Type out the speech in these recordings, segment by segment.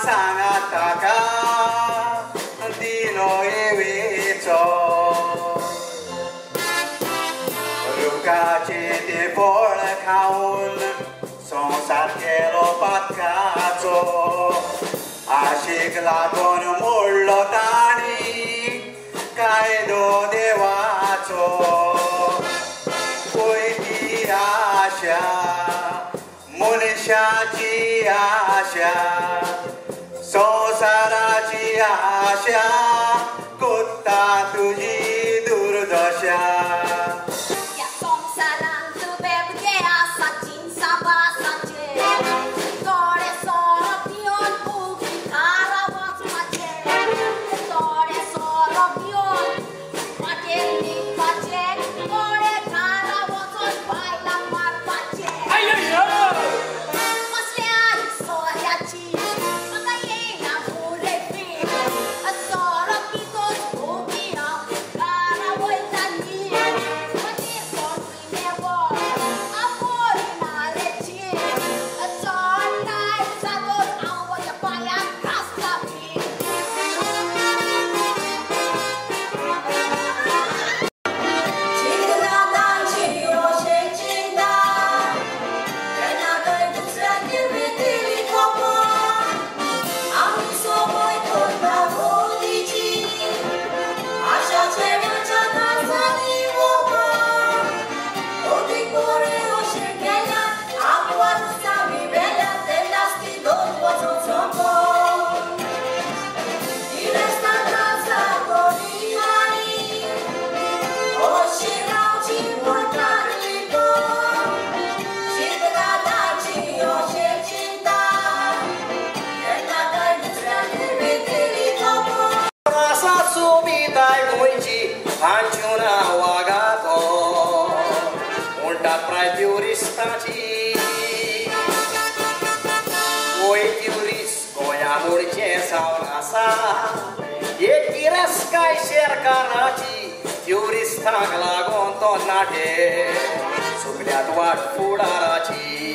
सांगात ताका दिलो एवेचो. रुखाचें तें फळ खावन संवसार केलो पातकाचो. आशेक लागून मोडलो ताणी कायदो देवाचो. पयली आशा मनशाची आशा संवसाराची आशा कोत्ता तुजी दुर्दशा. एक गिरस्काय शेरकाराची ट्युरिस्टांक लागून तो नाटे सुकल्यात वाट फुडाराची.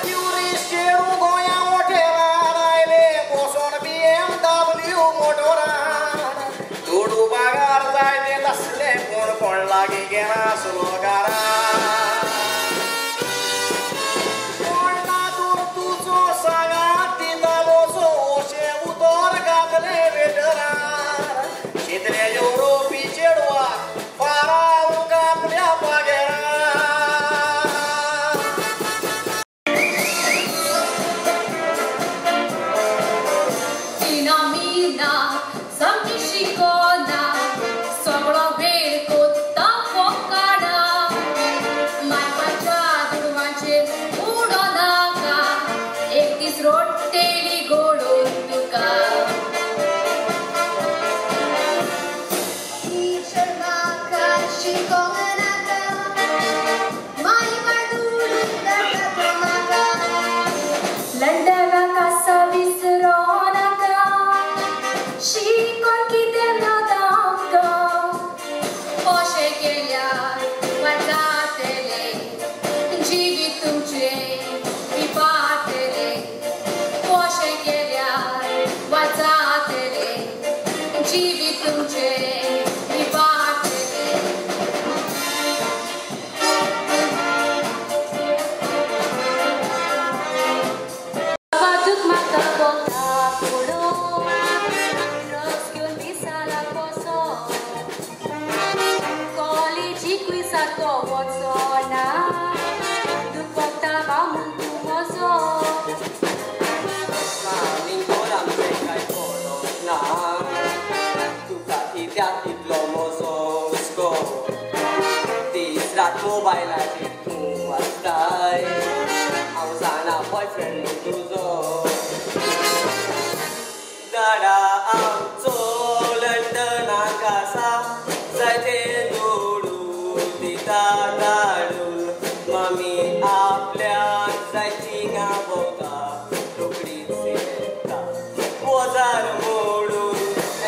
ट्युरिस्ट चेडूं गोंया हॉटेलान आयले बसोन BMW मोटोरान. दुडू बागार जाय ते तसले पूण कोण लागीं घेनासलो घरा. मोबायलाचेर तूं वाचताय हांव जाणा बॉयफ्रेंड तुजो. दाडा आमचो लंडनाक आसा जायते दुडू दिता धाडून. मामी आपल्याक जाय थिंगा भोंवता रोकडीच येता वजार मोडून.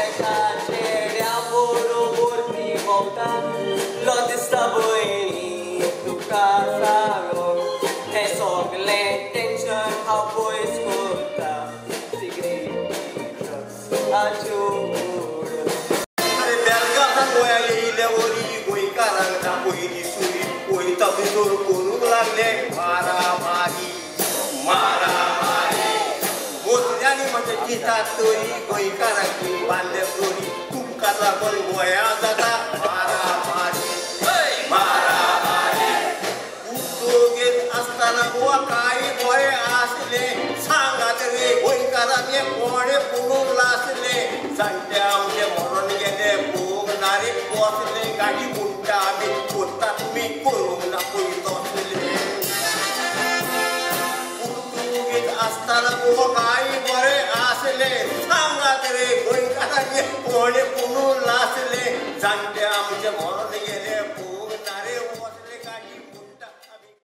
एका चेड्या बरोबर ती भोंवता लो दिसता भयणी तुका सांगून हें सगलें टेंशन हांव आसले मारामारी मारामारी मोजल्यांनी म्हणजे चिंता तरी गोंयकारांची बांदले दोरी तुमकां लागून गोंया जाता मारामारी मारामारी पुर्तुगेज आसतना गोवा काय बरें आसलें सांगात रे गोंयकारांनी कोणें पडून लासले जाणटे आमचे मरून गेले भोग नारे बसले गाडी उडटा आमी कोत्ता तुमी करूंक ना पयतसले पुर्तुगेज आसतना गोवा काय बरें आसलें सांगात रे गोंयकारांनी कोणें पडून लासले जाणटे